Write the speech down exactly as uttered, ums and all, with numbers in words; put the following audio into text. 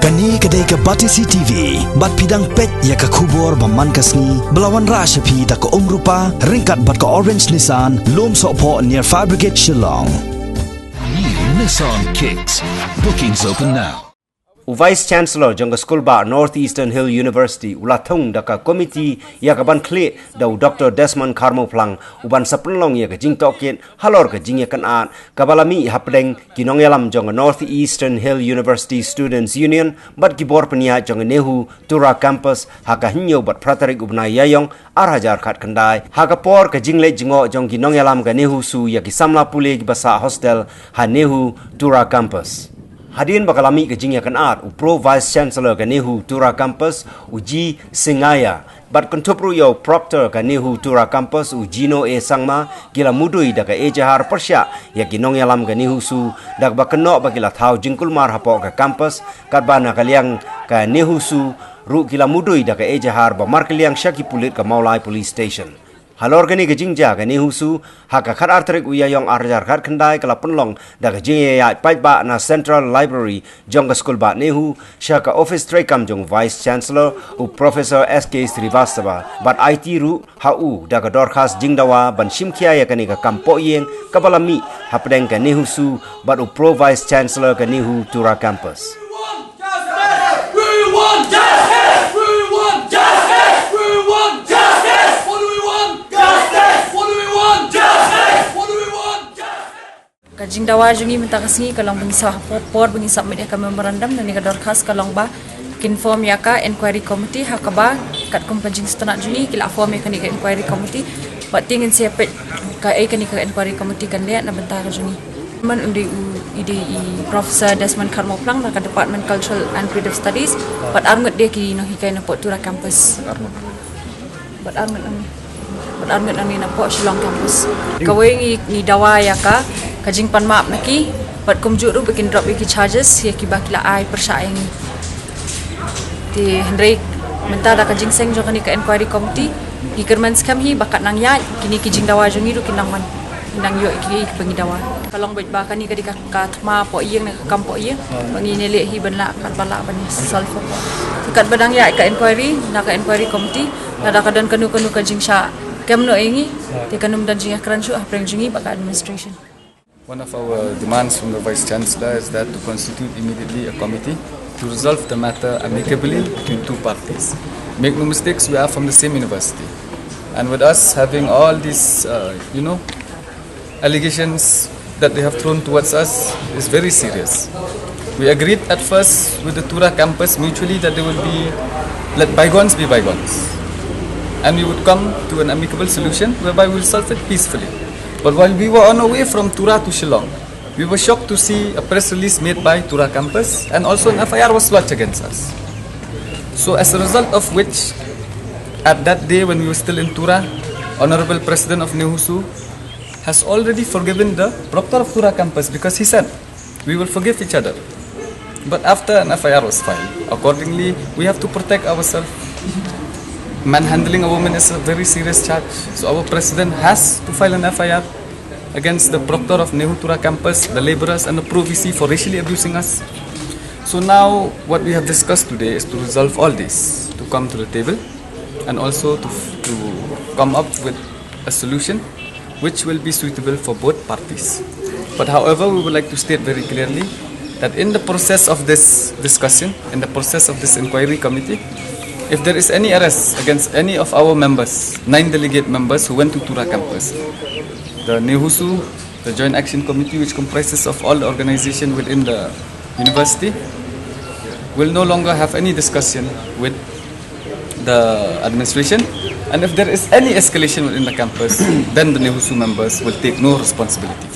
Kane ka dei ka Batesi T V, bad phi dang peit ïa ka khubor ba man ka sngi, ba la wanrah sha phi da ka Umrupa, ryngkat bad ka Orange Nissan, Lumsohphoh near Fire Brigade Shillong. New Nissan Kicks. Bookings open now. U Vice Chancellor jong ka skul bah North Eastern Hill University u la thung da ka komiti ïa ka ban khlieh da u Doctor Desmond Kharmawphlang u ban sa pynlong ïa ka jingtohkit halor ka jingïakynad kaba la mih hapdeng ki nongïalam jong ka North Eastern Hill University Students Union bad ki bor pynïaid jong ka NEHU Tura Campus ha ka hynñiew bad phra tarik u bnai Ïaïong ar hajar khatkhyndai, ha ka por ka jingleit jngoh jong ki nongïalam ka NEHUSU ïa ki samla pule kiba sah hostel ha NEHU Tura Campus. Hadien ba ka la mih ka jingïakynad, u Pro Vice Chancellor ka NEHU Tura Campus, u G Singaya, bad kynthup ruh ïa u Proctor ka NEHU Tura Campus, u Gino A Sangma, ki la mudui da ka ejahar pyrshah ïa ki nongïalam ka NEHUSU, da kaba kynnoh ba ki la thaw jingkulmar hapoh ka campus, katba na ka liang ka NEHUSU ruh ki la mudui da ka ejahar ba markylliang sha ki pulit ka Mawlai Police Station. Halor kane ka jingjia ka NEHUSU, ha ka khatar tarik u Ïaïong ar hajar khatkhyndai ka la pynlong da ka jingïaid paidbah na Central Library jong ka skul bah NEHU, sha ka office treikam jong u Vice Chancellor, u Professor S K Srivastava, bad aiti ruh ha u da ka dorkhas jingdawa ban shimkhia ïa kane ka kam pohïing kaba la mih hapdeng ka NEHUSU bad u Pro Vice Chancellor ka NEHU Tura Campus. Justice! We want justice! We want justice! We want justice! What do we want? Justice! What do we want? Justice! What do we want? Justice! Ka jingdawa jong ngi mynta ka sngi ka long ba ngi sa por, por ba ngi submit ïa ka memorandum, ne ka dorkhas ka long ba kin form ïa ka inquiry committee, ha kaba katkum ka jingsngewtynnat jong ngi ki la form ïa kane ka inquiry committee. Bad te ngin sa peit kaei kane ka inquiry committee kan leh na bynta ka jong ngi. Man u dei u, i dei i Professor Desmond Kharmawphlang na ka Department Cultural and Creative Studies. Bad arngut de ki nonghikai na poh Tura campus. Bad arngut nangne. Bad arngut nangne na poh Shillong campus. Kawei ngi, ngi dawa ïa ka, ka jingpan map na ki. Bad kumjuh ruh ba kin drop ïa ki charges ïa kiba ki la ai pyrshah ïa ngi. Te hynrei mynta da ka jingseng jong kane ka inquiry committee, ngi kyrmen skhem hi ba kat nang ïaid kine ki jingdawa jong ngi ruh kin nang wan, kin nang ïoh ïa ki, ïa kiba ngi dawa. Ka long beit ba kane ka dei ka, ka thma pohïing ne ka kam pohïing. Ba ngin ïaleh hi ban lah, katba lah ban solve. Te katba dang ïaid ka inquiry, na ka inquiry committee, lada ka don kano kano ka jingshah kem noh ïa ngi, te kan ym don jingïakren shuh hapdeng jong ngi bad ka administration. One of our demands from the Vice Chancellor is that to constitute immediately a committee to resolve the matter amicably between two parties. Make no mistakes, we are from the same university. And with us having all these, uh, you know, allegations that they have thrown towards us is very serious. We agreed at first with the Tura campus mutually that they will be, let bygones be bygones. And we would come to an amicable solution whereby we will solve it peacefully. But while we were on our way from Tura to Shillong, we were shocked to see a press release made by Tura campus, and also an F I R was lodged against us. So as a result of which, at that day when we were still in Tura, Honorable President of NEHUSU has already forgiven the proctor of Tura campus, because he said, "We will forgive each other." But after an F I R was filed, accordingly, we have to protect ourselves. Manhandling a woman is a very serious charge. So our president has to file an F I R against the proctor of NEHU Tura campus, the laborers, and the Pro V C for racially abusing us. So now what we have discussed today is to resolve all this, to come to the table, and also to, to come up with a solution which will be suitable for both parties. But however, we would like to state very clearly that in the process of this discussion, in the process of this inquiry committee, if there is any arrest against any of our members, nine delegate members who went to Tura campus, the NEHUSU, the Joint Action Committee, which comprises of all the organization within the university, will no longer have any discussion with the administration. And if there is any escalation within the campus, then the NEHUSU members will take no responsibility.